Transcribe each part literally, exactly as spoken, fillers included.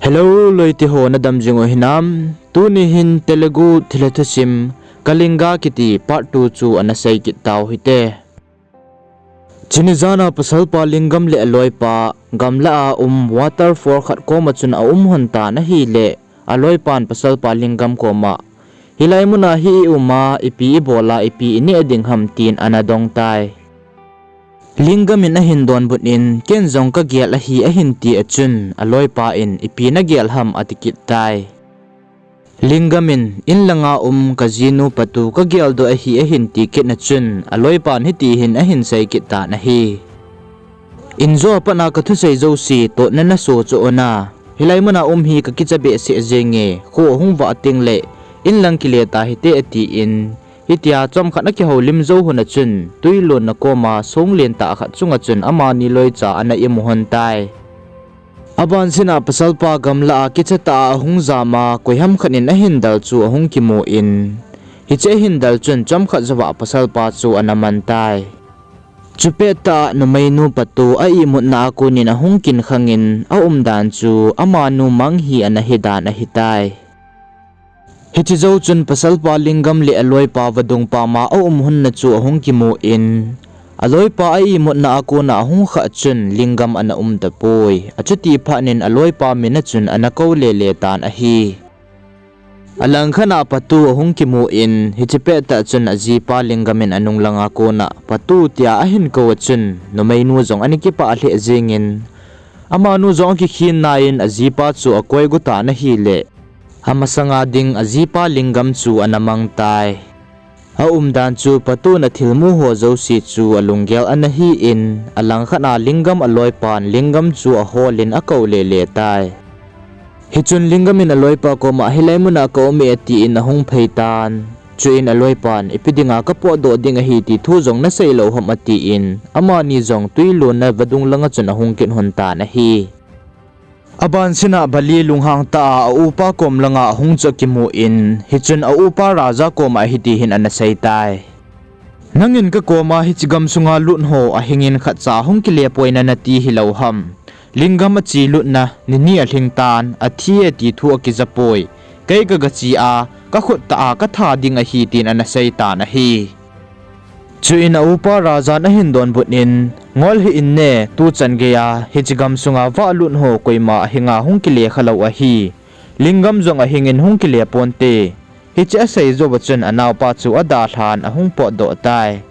Hello, loite ho, nadam jing u hinam? Tuni hin Telugu thilha thusim Kalinga kiti part two chu ana sei kit tau hite. Chuni jana pasalpa Lingam le aloipa gamla a um waterfall khat koma chun aum lhon tan ahile, aloipan pasalpa Lingam koma, hilai muna hi i uma, ipi i bola, ipi i neh ding ham tin ana dong tai. Lingam in ahin donbut in, ken jong kagel ahi ahin ti a chun, aloipa in, ipi nagel ham ati kit tai. Lingam in, inlanga um kajinu Patu kageldoh ahi ahin ti kit na chun, aloipan hiti hin ahin sei kit tan ahi. Injo a patna kathusei jouse totna naso chu ona, hilai muna um hi kakicha behseh jenge, kho ahung vah tengle, inlang kile ta hite atin, hitia chomkhat akihoulim jou lhon a chun, twi lonna koma songlen tah khat chunga chun amani loicha ana imu lhon tai. Abansina pasalpa gamla a kichatah a ahung jama koiham khat in ahin del chu ahung kimu in, hiche ahin del chun chomkhat jouva pasalpa chu ana man tai. Chupettah a numeinu Patu a imutna a konin ahung kinkhangin aumdan chu amanu mang hi ana hidan ahitai. Hiche jou chun pasalpa Lingam le aloipa vadung pama aum lhonna chu ahung kimu in, aloipa a imutna a kona ahung khah chun Lingam ana um tapoi. Achuti phatnin aloipa min a chun ana kou lele tan ahi. Alangkhat a Patu ahung kimu in, hiche pettah chun ajipa Lingam in anung langa kona Patu tia ahin kou a chun, numeinu jong ana kipah lheh jengin, amanu jong akikhin nai in ajipa chu akoi gu tan ahile, amasanga ding ajipa Lingam chu ana mang tai. Aumdan chu Patun athilmu ho jouse chu alunggel ana hi in, alangkhat a Lingam aloipan Lingam chu ahol in akou lele tai. Hichun Lingam in aloipa koma hilai muna kaum e atin ahung phei tan. Chuin aloipan ipi dinga kapotdoh ding ahi ti thu jong nasei lou ham atin, amani jong twi lonna vadung langa chun ahung kit lhon tan ahi. Abansina Bali lunghang tah a aupa kom langa ahung chu akimu in, hichun aupa Raja koma hiti hin ana sei tai. Nangin kakoma hiche gamsunga lut ho ahingin khatcha hung kile poi nati hilou ham? Lingam ache lutna ni ni alhing tan, athi e ti thu akija poi. Kei kagache a, kakhut tah a katha ding ahi tin ana sei tan ahi. Chuin aupa Rajan ahin donbut in, ngol hih in ne, tuchan geiya hiche gamsunga vah lut ho koima ahinga hung kile khalou ahi. Lingam jong ahingin hung kile ponte. Hiche asei jouva chun anaopa chu adalhan ahung potdoh tai.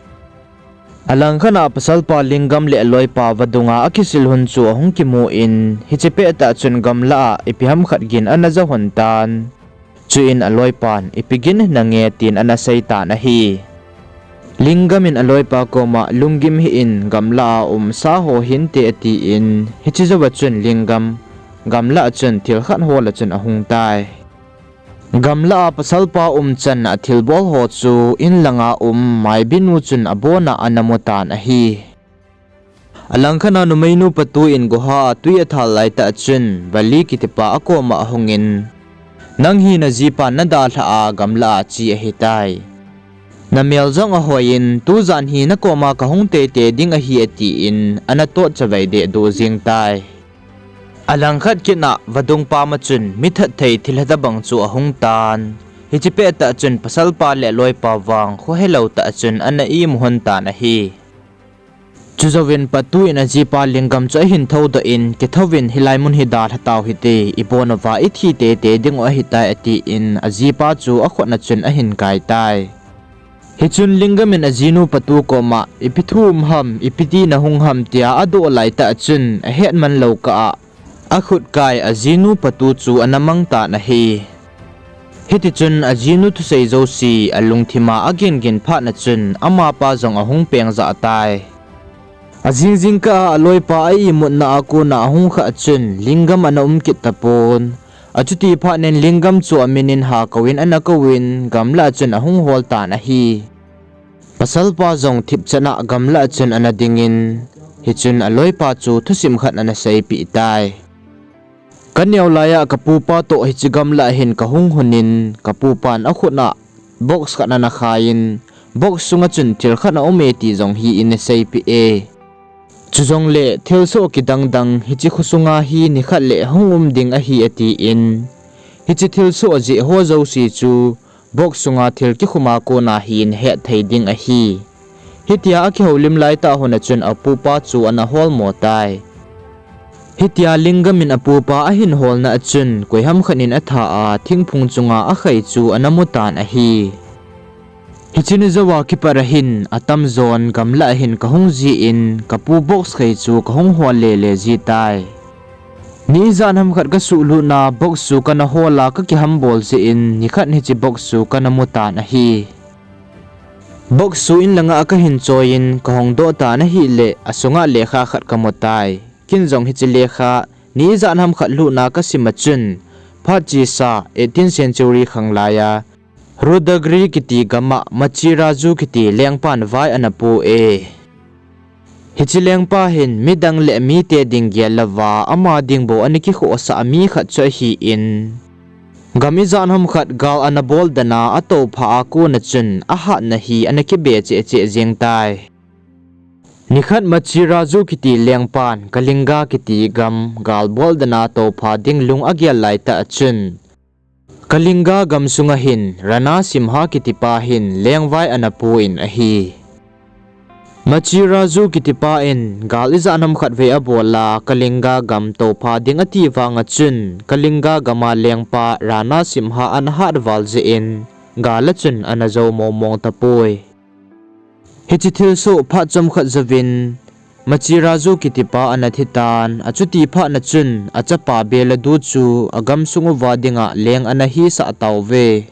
Alangkhat a pasalpa Lingam le aloipa vadunga akisil lhon chu ahung kimu in, hiche pettah chun gamla a ipi ham khat gin ana ja lhon tan. Chuin aloipan ipi gin hinange tin ana sei tan ahi. Lingam in aloipa koma lunggim hih in, gamla a um sa ho hinte atin, hiche jouva chun Lingam gamla a chun thil khat hol a chun ahung tai. Gamla a pasalpa umchan a thilbol ho chu inlanga um maibinu chun abona ana mu tan ahi. Alangkhat a numeinu Patu in guha a twi athal laitah chun Bali kitipa akoma ahungin, nang hi najipan nadalhah a gamla a che ahitai. Namel jong ahoiyin, tujan hi nakoma kahung teitei ding ahi atin, ana totchavei dehduh jeng tai. Alangkhat kit a vadung pama chun mithat thei thilha tobang chu ahung tan. Hiche pettah chun pasalpa le aloipa vang khohelou tah chun ana imu lhon tan ahi. Chujouvin Patu in ajipa Lingam chu ahin thoudoh in, kithouvin hilai mun hi dalha tau hite, ibon uva ithi teitei dingu ahitai atin, ajipa chu akhut a chun ahin kai tai. Hichun Lingam in ajinu Patu koma, ipi thu um ham, ipi tina hung ham tia adoh laitah chun ahetman lou kah a, akhut kai ajinu Patu chu ana mang tan ahi. Hitichun ajinu thusei jouse alungthima agingin phat a chun amapa jong ahung pengjah tai. Ajing jingkah a aloipa a imutna a kona ahung khah chun Lingam ana um kit tapon. Achuti phatnin Lingam chu amin in ha kouvin ana kouvin gamla a chun ahung hol tan ahi. Pasalpa jong thipchan a gamla a chun ana dingin, hichun aloipa chu thusim khat ana seipeh tai. Kaneo laiya kapupa toh hiche gamla a hin kahung lhonin, kapupan akhut a box khat ana khaiyin, box sunga chun thil khat aume ti jong hi eina seipeh e. Chujongle thilsoh kidang dang hiche khosunga hi nikhat le hung um ding ahi atin, hiche thilsoh jeh ho jouse chu box sunga thil kikhuma kona hin hetthei ding ahi. Hitia akihoulim laitah hon a chun apupa chu ana holmo tai. Hitia Lingam in apupa ahin holna a chun koiham khat in atha a thingphung chunga akhai chu ana mutan ahi. Hiche ni jouva kipat ahin atamjon gamlah ahin kahung jin kapu box khai chu kahung hol lele jitai. Ni ijat ham khat kasuhlutna box chu kana hol a kakihambol jeh in nikhat hiche box chu kana mutan ahi. Box chu in langa kahin choiyin kahung doh tan ahile asunga lekha khat kamutai. Ken jong hiche lekha ni ijat ham khat lhutna kasim a chun phat chesa eighteenth century khanglai a Rudagiri kiti gam a Machiraju kiti lengpan vai ana pu e. Hiche lengpa hin midang le mite ding gel louva ama ding bou ana kikhohsah mi khat chu ahin, gam ijat ham khat gal ana bol dan a atoupha a kona chun ahatna hi ana kibe cheh cheh jeng tai. Nikhat Machiraju kiti lengpan Kalinga kiti gam gal bol dan a toupha ding lung agel laitah a chun Kalinga gamsunga hin Ranasimha kitipa hin lengvai ana pu in ahi. Machiraju kitipa in gal ijat ham khat vei abol a Kalinga gam toupha ding ati vanga chun Kalinga gam a lengpa Ranasimha ana hat val jeh in gal a chun ana jou mongmong tapoi. Hiche thilsoh phat chomkhat jouvin Machiraju kitipa ana thitan, achuti phat na chun achapa Beladu chu agamsung uva dinga leng ana hisah tauve.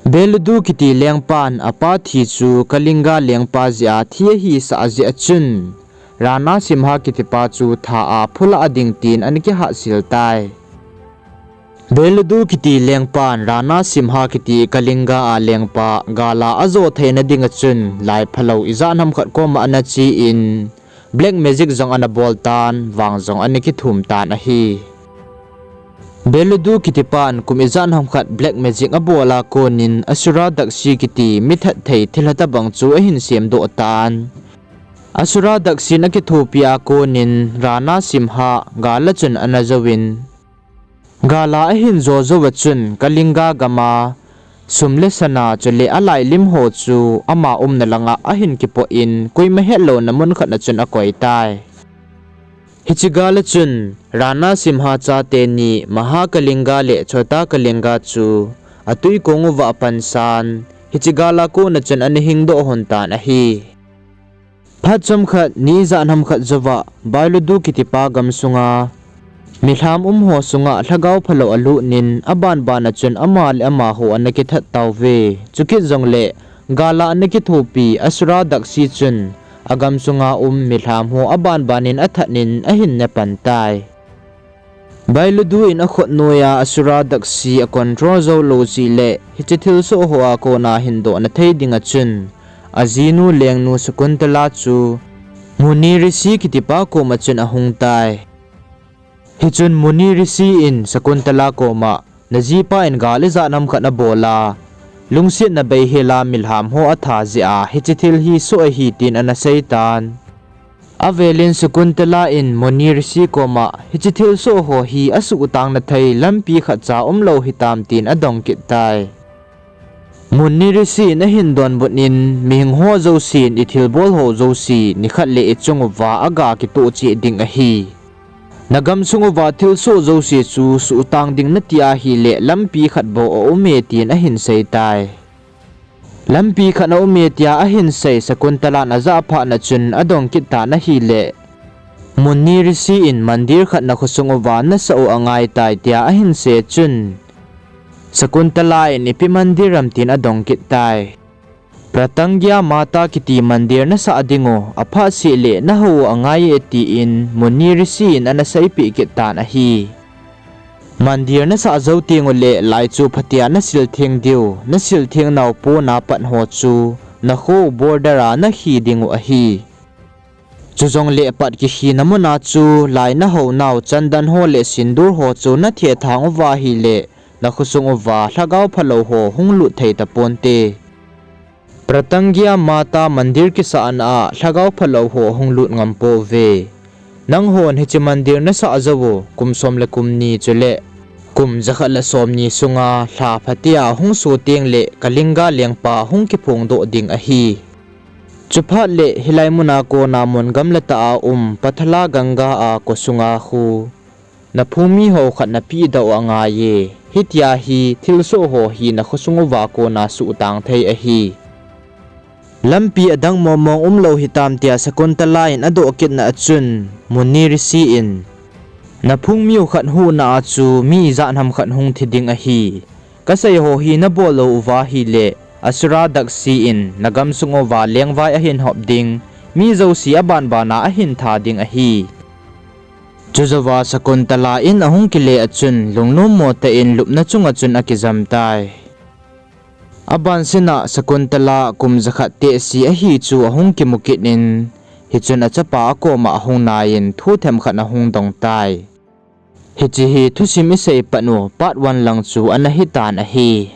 Beladu kiti lengpan apa thi chu Kalinga lengpa jeh a thi ahisah jeh a chun Ranasimha kitipa chu tha a phulah ding tin ana kihatsil tai. Beladu kiti lengpan Ranasimha kiti Kalinga a lengpa gal a ajo theina dinga chun lai phalou ijat ham khat koma ana che in black magic jong ana bol tan, vang jong ana kithum tan ahi. Beladu kitipan kum ijat ham khat black magic abol a konin Asura Daksi kiti mithat thei thilha tobang chu ahin semdoh tan. Asura Daksi in akithopi a konin Ranasimha gal a chun ana jouvin, gal a ahin jo jouva chun Kalinga gam a sum le sana chule alailim ho chu ama umna langa ahin kipoh in koima hetlouna mun khat na chun akoi tai. Hiche gal a chun Ranasimha chate ni Mahakalinga le Chota Kalinga chu atwikong uva apansan, hiche gal a kona chun ana hingdoh lhon tan ahi. Phat chomkhat ni ijat ham khat jouva Beladu kitipa gamsunga milham um ho sunga lhagao phalou alut in abanban a chun ama le amaho ana kithat tauve. Chukit jongle gal a ana kithopi Asura Daksi chun agamsunga um milham ho abanban in athat in ahin ne pan tai. Beladu in akhut noiya Asura Daksi acontrol joulou jeh le hiche thilsoh ho a kona hindohna thei dinga chun ajinu lengnu Shakuntala chu Muni Rishi kitipa koma chun ahung tai. Hichun Muni Rishi in Shakuntala koma, najipa in gal ijat ham khat abol a, lungsetna beihel a milham ho atha jeh a hiche thil hi soh ahi tin ana seitan. Avelin Shakuntala in Muni Rishi koma hiche thilsoh ho hi asuhtangna thei lampi khatcha umlou hitam tin adong kit tai. Muni Rishi in ahin donbut in, mihing ho jousen ithilbol ho jouse nikhat le ichung uva aga kitoh cheh ding ahi. Nagamsung uva thilsoh jouse chu suhtang ding nati ahile lampi khat bou aume tin ahin seitai. Lampi khat aume tia ahin sei Shakuntalan ajah phat na chun adong kit tan ahile, Muni Rishi in mandir khat nakhosung uva nasah u angaitai tia ahin sei chun, Shakuntala in ipi mandir ham tin adong kit tai. Pratangya Mata kiti mandir nasah dingu, aphat seh le nahou u angai e tin Muni Rishi in ana seipeh kit tan ahi. Mandir nasah jou tengule lai chu phatea nasil theng diu, nasil theng nau pona pat ho chu nakho border a nakhi dingu ahi. Chujongle pat kikhina muna chu lai nahou nau chandan ho le sindur ho chu nathethang uva ahile, nakhosung uva lhagao phalou ho hunglut thei taponte. Pratyangya Mata mandir kisahna a lhagao phalou ho ahung lut ngam pouve. Nanghon hiche mandir nasah jou u kum som le kum ni chule kum jakhat le som ni sunga lha phatea hung so teng le Kalinga lengpa hung kiphongdoh ding ahi. Chuphat le hilai muna kona mun gamla tah a um Pathala Ganga a khosunga khu naphung mi ho khat napehdoh u angaiye. Hitia hi thilsoh ho hi nakhosung uva kona suhtang thei ahi. Lampi adang mongmong umlou hitam tia Shakuntala in adoh kitna achun Muni Rishi in, naphung miu khat huhna a chu mi ijat ham khat hung thi ding ahi. Kasei ho hi nabol lou uva ahile, Asura Dakshi in nagamsung uva lengvai ahin hop ding, mi jouse abanbana ahin tha ding ahi. Chujouva Shakuntala in ahung kile achun, lungnom mo tah in lupna chunga chun akijam tai. Abansina Shakuntala kum jakhat tehse ahi chu ahung kimu kit in, hichun achapa akoma ahung naiyin thu themkhat ahung dong tai. Hiche hi thusim isei pat u part one lang chu ana hitan ahi.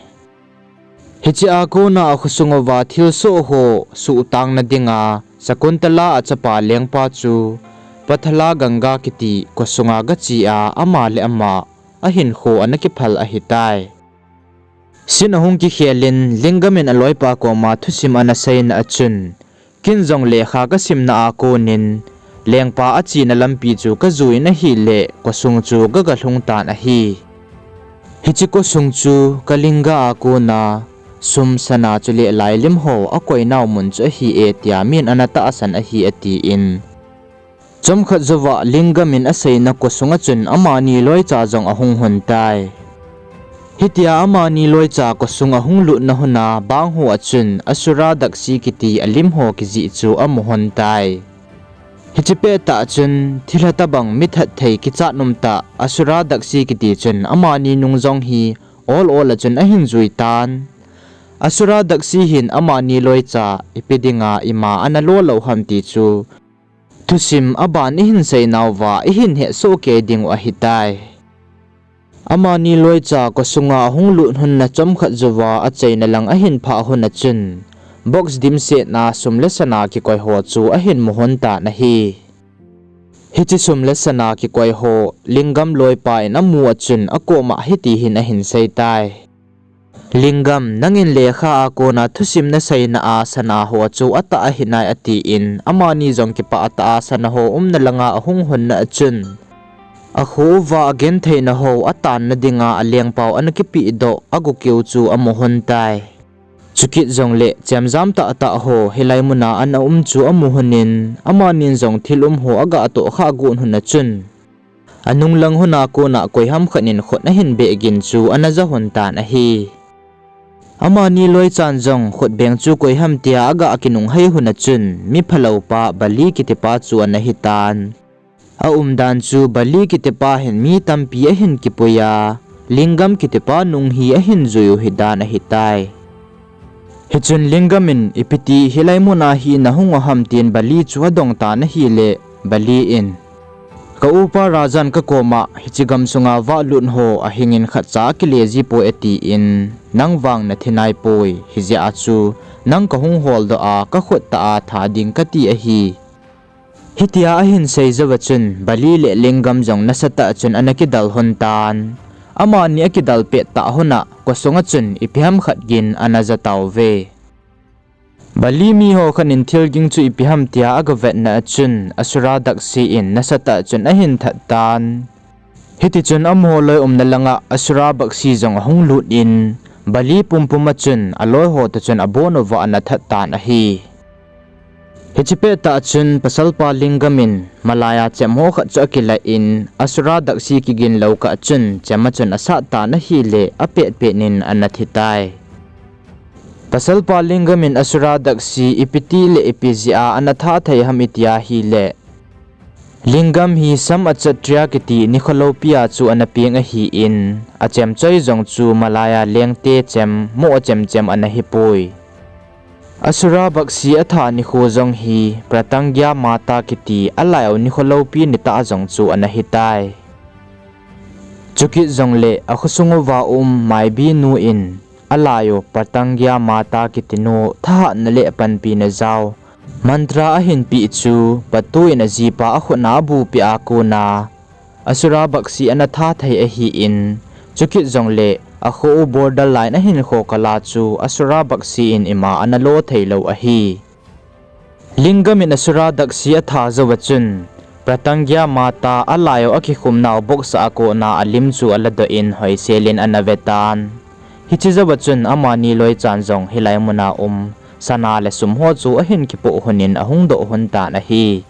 Hiche a kona akhosung uva thilsoh ho suhtangna dinga Shakuntala achapa lengpa chu Pathala Ganga kiti khosunga gache a ama le ama ahinkho ana kiphal ahitai. Scene ahung kikhel in Lingam in aloipa koma thusim ana seina achun, ken jong lekha kasimna a konin lengpa achena lampi chu kajui in ahile khosung chu kagalhung tan ahi. Hiche khosung chu Kalinga a kona sum sana chule lailim ho akoinau mun chu ahi e tia min ana tahsan ahi atin, chomkhat jouva Lingam in aseina khosunga chun amani loicha jong ahung hon tai. Hitia amani loicha khosung ahung lutna huna bang ho achun Asura Dakshi kiti alim ho kijih chu amu hon tai. Hiche pettah chun thilha tobang mithat thei kichat umtah Asura Dakshi kiti chun amani nung jong hi ol ol a chun ahin jui tan. Asura Dakshi hin amani loicha ipi dinga ima ana lo lou ham ti chu thusim aban ihin seinauva ihin hesoh kei dingu ahitai. Amani loicha khosunga ahung lut hon na chomkhat jouva achaina lang ahin phah hon achun, box dimsetna sum le sana kikoi ho chu ahin mu hon tan ahi. Hiche sum le sana kikoi ho Lingam loipa in amu achun akoma hiti hin ahin sei tai. Lingam, nangin lekha a kona thusim naseina a sana ho chu atah ahinai atin, amani jong kipah tah a sana ho umna langa ahung hon na achun, akho uva agentheina ho atanna dinga alengpau ana kipehdoh agokeu chu amu hon tai. Chukit jongle chemjam tahtah ho hilai muna ana um chu amu honin, amanin jong thil um ho aga tohkhah got hon achun, anung lang hona kona koiham khat in khut ahin beh gin chu ana ja hon tan ahi. Amani loichan jong khutbeng chu koiham tia aga kinunghei hon achun, mi phalou pa Bali kitipa chu ana hitan. Aumdan chu Bali kitipa hin mi tampi ahin kipui a, Lingam kitipa nung hi ahin jui u hidan ahitai. Hichun Lingam in, ipiti hilai muna hi nahung u ham tin Bali chu adong tan ahile, Bali in, ka upa Rajan kakoma hiche gamsunga vahlut ho ahingin khatcha akile ji poi atin, nang vang nathi naipoi, hijeh a chu nang kahung holdoh a, kakhut tah a tha ding kati ahi. Hitia ahin sei jouva chun Bali le Lingam jong nasatah chun ana kidal hon tan. Amani akidal pettah hona khosunga chun ipi ham khat gin ana ja tauve. Bali miho khat in thil ging chu ipi ham tia aga vetna achun Asura Dakshi in nasatah chun ahin that tan. Hitichun amaho loi umna langa Asura Bakshi jong ahung lut in, Bali pumpum achun aloi ho toh chun abon uva ana that tan ahi. Hiche pettah chun pasalpa Lingam in malaiya chem ho khat chu akilah in, Asura Dakshi kigin lou kah chun chem a chun asat tan ahile, apetpet in ana thi tai. Pasalpa Lingam in Asura Dakshi ipiti le ipi jeh a ana that thei ham itia ahile, Lingam hi Sam Achatriya kiti nikho loupia chu ana peng ahin, achem choi jong chu malaiya lengte chem, moh chemchem ana hipoi. Asura Bakshi atha nikho jong hi Pratangya Mata kiti alai u nikho loupi nitah jong chu ana hitai. Chukit jongle akhosung uva um Maibi nu in alai u Pratangya Mata kitinu thahatna le panpina jao mantra ahinpeh chu Pattu in ajipa akhutna abupeh a kona Asura Bakshi ana tha thei ahin, chukit jongle akho u border line ahinkho kala chu Asura Bakshi in ima ana lo theilou ahi. Lingam in Asura Dakshi atha jouva chun, Pratangya Mata alai u akikhumnau box a kona alim chu aladoh in hoisel in ana vetan. Hiche jouva chun amani loichan jong hilai muna um sana le sum ho chu ahin kipoh lhon in ahung doh lhon tan ahi.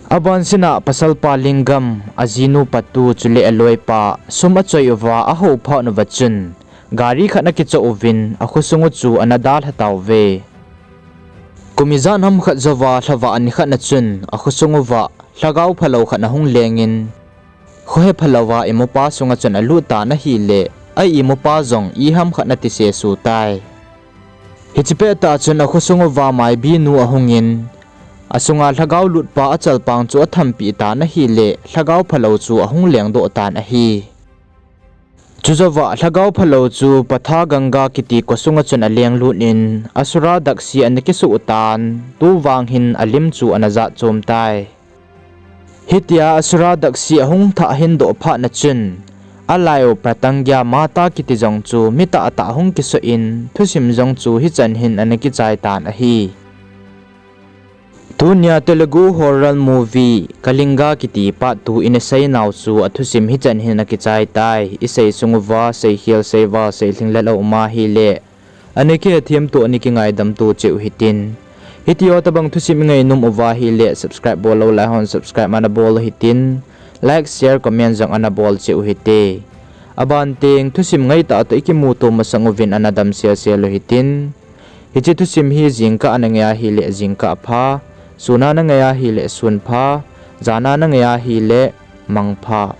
Abansina pasalpa Lingam, ajinu Pattu chule aloipa sum achoi uva ahou phat uva chun, gari khat ana kichoh uvin akhosung u chu ana dalha tauve. Kum ijat ham khat jouva lhavah nikhat na chun akhosung uva lhagao phalou khat ahung lengin, khohe phalouva imupa sunga chun alut tan ahile, a imupa jong iham khat ana tisesu tai. Hiche pettah chun akhosung uva maibinu ahungin, asunga lhagao lutpa achalpang chu athampeh tan ahile, lhagao phalou chu ahung lengdoh tan ahi. Chujouva lhagao phalou chu Pathaganga kiti kho sunga chun alenglut in, Asura Dakshi ana kisuh tan, tuvang hin alim chu ana jat chom tai. Hitia Asura Dakshi ahung thah ahin doh phat na chun, alai u Pratangya Mata kiti jong chu mi tahtah ahung kisoh in, thusim jong chu hichan hin ana kichai tan ahi. Tunia Telugu horror movie Kalinga kiti part two ina seinau chu athusim hichan hin akichai tai. Isei sung uva seikhel seival seilhinglel aum ahile, ana kihethem to, ana kingaidam to cheh u hitin. Hiti ho tobang thusim ingainom uva ahile subscribe bol lou lai hon subscribe ana bol u hitin, like, share, comment jong ana bol cheh u hite. Aban teng thusim ngaitah toh ikimuto masang uvin ana damselsel u hitin. Hiche thusim hi jingkah a nangai ahile jingkah pha, sun a nangai ahile sun pha, jan a nangai ahile mangpha.